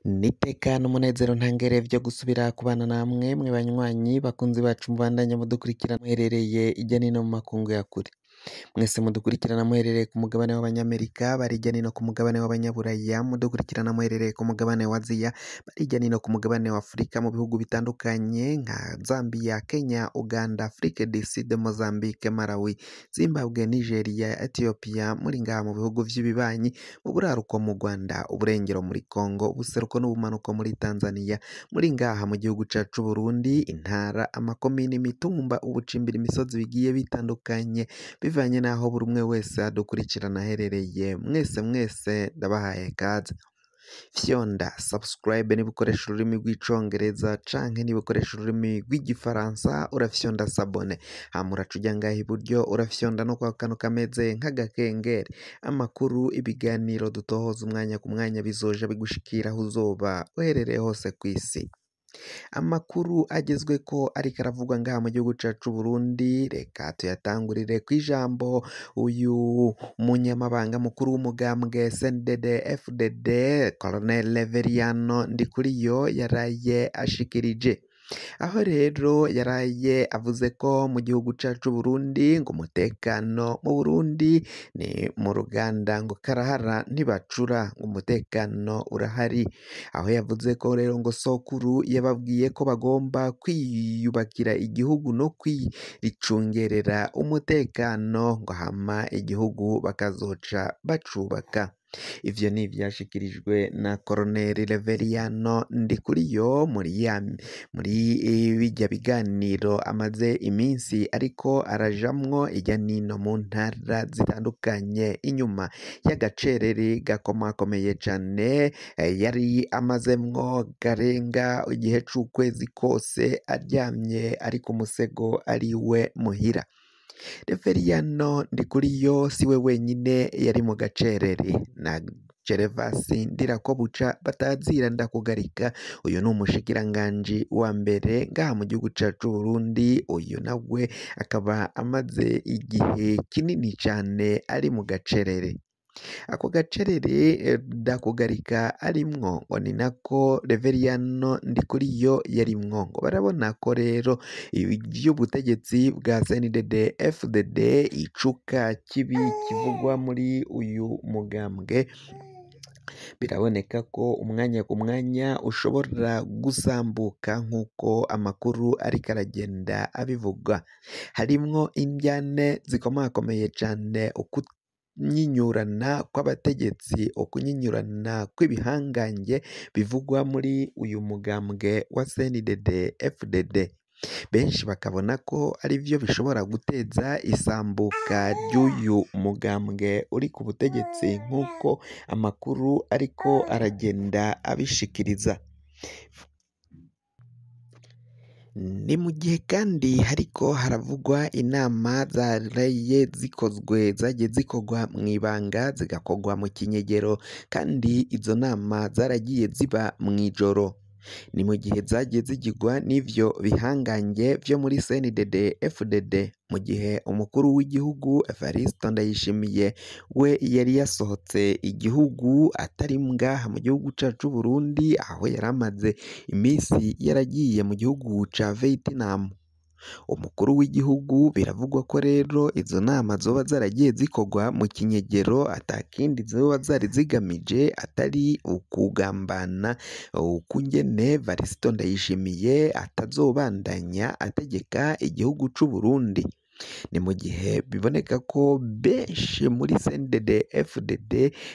N'iteka n'umunezero ntangere vyo gusubira kubana namwe mwe banywanyi bakunzi bacu mubandanya mudukurikirana muherereye irya nino mu makungu ya kure. Mwese mudukurikirana muherereye ku mugabane w'abanyamerika, bari hirya nino ku mugabane w'abanyaburaya, mudukurikirana muherereye ku mugabane wa Aziya, bari hirya nino ku mugabane wa Afurika mu bihugu bitandukanye nka Zambia, Kenya, Uganda, Afrique du Sud, Mozambique, Malawi, Zimbabwe, Nigeria, Ethiopia, muri ngaha mu bihugu vy'ibibanyi, mu buraruko mu Rwanda, uburengero muri Congo, ubuseruko n'ubumanuko muri Tanzania, muri ngaha mu gihugu cacu Burundi, intara, amakomine, imitumba, ubucimbiri, imisozi bigiye bitandukanye bivanye n'aho buri umwe wese adukurikirana aherereye. Mwese mwese ndabahaye kaze. Fyonda subscribe niba ukoresha ururimi rw'icongereza canke niba ukoresha ururimi rw'igifaransa urafyonda s'abonner, hama uraca uja ngaha iburyo urafyonda no kwa kantu kameze nk'agakengeri. Amakuru, ibiganiro dutohoza umwanya ku mwanya bizoja bigushikira aho uzoba uherereye hose kw'isi. Amakuru agezweko ariko aravugwa ngaha mu gihugu cacu Burundi, reka tuyatangurire kw'ijambo uyu munyamabanga mukuru w'umugambwe CNDD FDD Colonel Reveriyano Ndikuriyo yaraye ashikirije. Aho rero yaraye avuze ko mu gihugu cacu Burundi ngo umutekano mu Burundi ni mu ruganda ngo karahara ntibacura, ngo umutekano urahari. Aho yavuze ko rero ngo sokuru yababwiye ko bagomba kwiyubakira igihugu no kwiricungerera umutekano ngo hama igihugu bakazoca bacubaka. Ivyo ni ivyashikirijwe na Colonel Reveriyano Ndikuriyo muri birya biganiro amaze iminsi ariko arajamwo irya nino mu ntara zitandukanye, inyuma y'agacerere gakomakomeye cane yari amazemwo karenga igihe c'ukwezi kose aryamye ari ku musego ariwe muhira. Reveriyano Ndikuriyo siwe wenyine yari mu gacerere na Gervasi Ndirakobuca batazira ndakugarika. Uyu ni umushikiranganji wa mbere ngaha mu gihugu cacu Burundi, uyu nawe akaba amaze igihe kinini cane ari mu gacerere. Ako gacerere ndakugarika arimwo ngo ni nako Reveriyano Ndikuriyo yarimwo, ngo barabona ko rero ivy'ubutegetsi bwa CNDD FDD icuka kibi kivugwa muri uyu mugambwe, biraboneka ko umwanya ku mwanya ushobora gusambuka nk'uko amakuru ariko aragenda abivuga. Harimwo indyane zikomakomeye cane, ukunyinyurana kw'abategetsi, ukunyinyurana kw'ibihangange bivugwa muri uyu mugambwe wa CNDD FDD. Benshi bakabona ko arivyo bishobora guteza isambuka ry'uyu mugambwe uri ku butegetsi nk'uko amakuru ariko aragenda abishikiriza. Ni mu gihe kandi hariko haravugwa inama zaraye zikozwe, zagiye zikorwa mw'ibanga, zigakorwa mu kinyegero, kandi izo nama zaragiye ziba mw'ijoro. Ni mu gihe zagiye zigirwa n'ivyo bihangange vyo muri CNDD FDD, mu gihe umukuru w'igihugu Evariste Ndayishimiye we yari yasohotse igihugu atari ngaha mu gihugu cacu Burundi, aho yari amaze imisi yaragiye mu gihugu ca Vietnam. Umukuru w'igihugu biravugwa ko rero izo nama zoba zaragiye zikorwa mu kinyegero, atakindi zoba zari zigamije atari ukugambana ukungene Evariste Ndayishimiye atazobandanya ategeka igihugu c'Uburundi. Ni mu gihe biboneka ko benshi muri CNDD FDD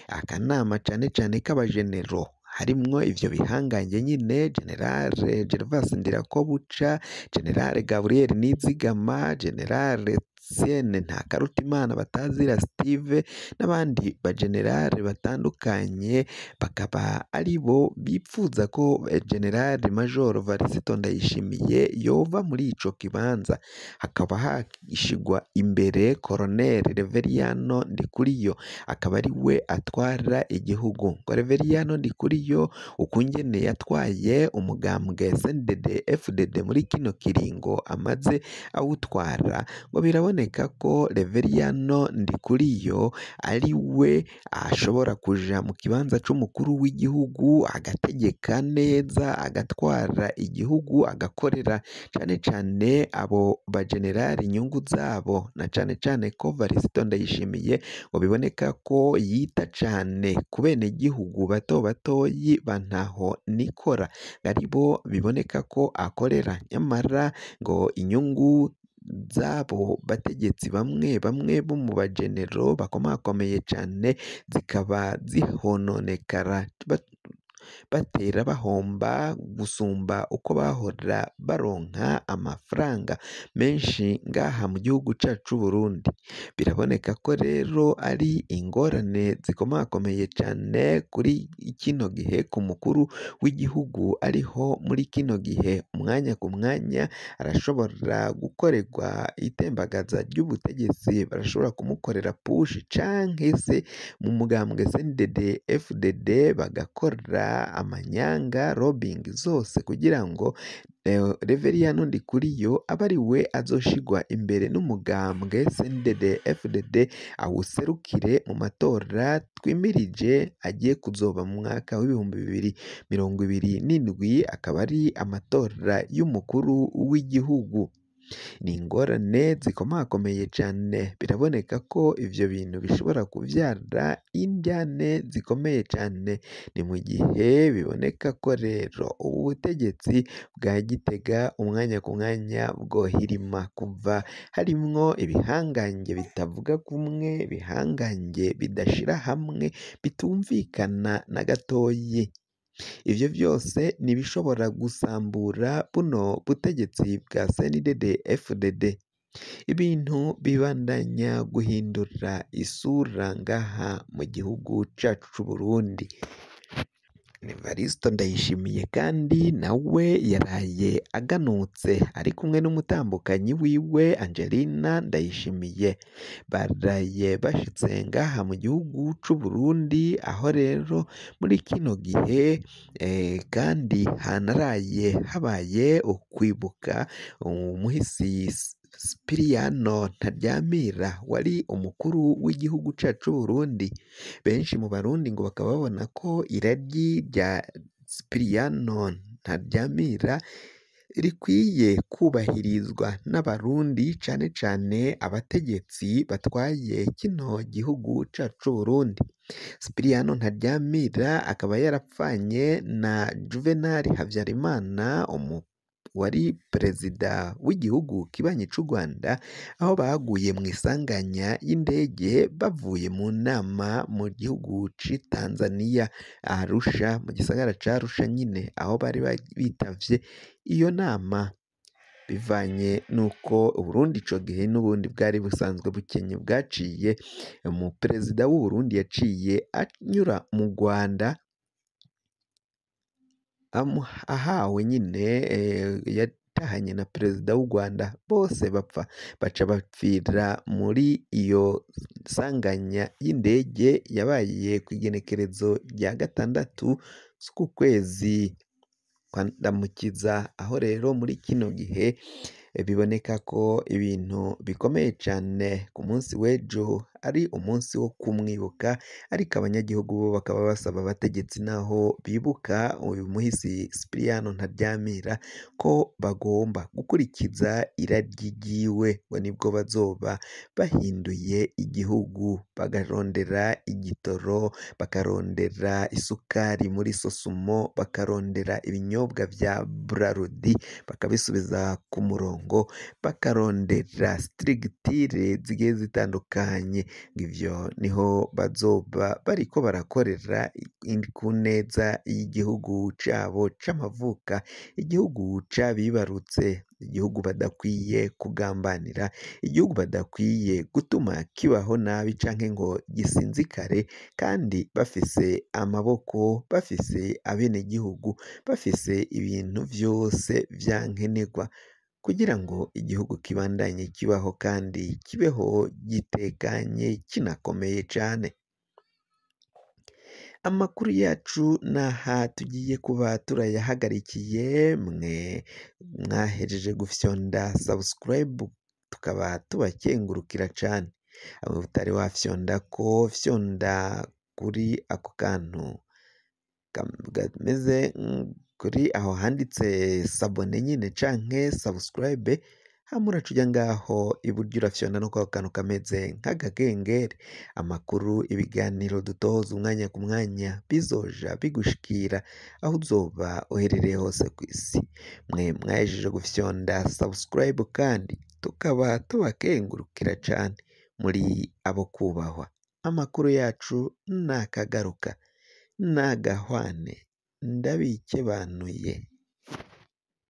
akanama cane cane k'abajenero harimwo ivyo bihangange nyine, General Gervas Ndirakobuca, General Gabriel Nizigama, General Etienne Ntakarutimana batazira Steve n'abandi bagenerale batandukanye, bakaba aribo bipfuza ko General Major Evariste Ndayishimiye yova muri ico kibanza, hakaba hashigwa imbere Colonel Reveriyano Ndikuriyo akaba ari we atwara igihugu. Ngo Reveriyano Ndikuriyo ukungene yatwaye umugambwe CNDD FDD muri kino kiringo amaze awutwara, ngo biraboneka Biraboneka ko Reveriyano Ndikuriyo ari we ashobora kuja mu kibanza c'umukuru w'igihugu, agategeka neza, agatwara igihugu, agakorera cane cane abo bajenerali inyungu zabo, na cane cane ko Varisito Ndayishimiye ngo biboneka ko yita cane ku benegihugu bato batoyi ba ntaho nikora, aribo biboneka ko akorera, nyamara ngo inyungu z'abo bategetsi bamwe bamwe bo mu bajenero bakomakomeye cane zikaba zihononekara, batera bahomba gusumba uko bahora baronka amafaranga menshi ngaha mu gihugu cacu c'Uburundi. Biraboneka ko rero ari ingorane zikomakomeye cane kuri kino gihe ku mukuru w'igihugu ariho muri kino gihe, umwanya ku mwanya arashobora gukorerwa itembagaza ry'ubutegetsi, barashobora kumukorera pushi canke se mu mugambwe CNDD FDD bagakora amanyanga lobbying zose kugira ngo Reveriyano Ndikuriyo abe ari we azoshigwa imbere n'umugambwe CNDD FDD awuserukire mu matora twimirije agiye kuzoba mu mwaka w'2027, akaba ari amatora y'umukuru w'igihugu. Ni ingorane zikomakomeye cane, biraboneka ko ivyo bintu bishobora kuvyara indyane zikomeye cane. Ni mu gihe biboneka ko rero ubu butegetsi bwa Gitega umwanya ku mwanya bwohirima kuva harimwo ibihangange bitavuga kumwe, ibihangange bidashira hamwe, bitumvikana na gatoyi. Ivyo vyose ni ibishobora gusambura buno butegetsi bwa CNDD FDD. Ibintu bibandanya guhindura isura ngaha mu gihugu cacu c'Uburundi. Evaristo Ndayishimiye kandi nawe yaraye aganutse ari kumwe n'umutambukanyi wiwe Angelina Ndayishimiye, baraye bashitse ngaha mu gihugu c'Uburundi, aho rero muri kino gihe kandi hanaraye habaye ukwibuka umuhisi Sipiriyano Ntaryamira wari umukuru w'igihugu cacu c'Uburundi. Benshi mu Barundi ngo bakaba babona ko iragi rya Sipiriyano Ntaryamira rikwiye kubahirizwa n'Abarundi, cane cane abategetsi batwaye kino gihugu cacu c'Uburundi. Sipiriyano Ntaryamira akaba yarapfanye na Juvenal Habyarimana wari perezida w'igihugu kibanyi c'u Rwanda, aho baguye mw'isanganya y'indege bavuye mu nama mu gihugu c'i Tanzania, Arusha, mu gisagara ca Arusha nyine, aho bari bitavye iyo nama, bivanye n'uko Uburundi ico gihe n'ubundi bwari busanzwe bukenye, bwaciye mu perezida w'Uburundi yaciye anyura mu Rwanda ahawe nyine yatahanye na perezida w'u Rwanda, bose bapfa baca bapfira muri iyo sanganya y'indege yabaye kw'igenekerezo rya 6 z'uku kwezi kwa Ndamukiza. Aho rero muri kino gihe biboneka ko ibintu bikomeye cane, ku munsi w'ejo ari umunsi wo kumwibuka, ariko abanyagihugu bo bakaba basaba abategetsi naho bibuka uyu muhisi Sipiriyano Ntaryamira ko bagomba gukurikiza iragi ryiwe, ngo nibwo bazoba bahinduye igihugu, bakarondera igitoro, bakarondera isukari muri Sosumo, bakarondera ibinyobwa vya Brarudi bakabisubiza ku murongo, bakarondera sitirigitire zigiye zitandukanye. Ivyo niho bazoba bariko barakorera ku neza y'igihugu cabo c'amavuka, igihugu c'abibarutse, igihugu badakwiye kugambanira, igihugu badakwiye gutuma kibaho nabi canke ngo gisinzikare, kandi bafise amaboko, bafise abenegihugu, bafise ibintu vyose vyankenerwa kugira ngo igihugu kibandanye kibaho kandi kibeho gitekanye kinakomeye cane. Amakuru yacu naha tugiye kuba turayahagarikiye, mwe mwahejeje gufyonda subscribe Tukaba tubakengurukira cane. Abo utari wafyondako, fyonda kuri ako kantu kameze kuri aho handitse s'abonner nyene canke subscribe, hama uraca uja ngaho iburyo urafyonda no kwako kantu kameze nk'agakengeri. Amakuru, ibiganiro dutoza umwanya ku mwanya bizoja bigushikira aho uzoba uherereye hose kw'isi. Mwe mwahejeje gufyonda subscribe kandi tukaba tubakengurukira cane, muri abo kubahwa. Amakuru yacu nakagaruka, nagahwane, ndabikebanuye.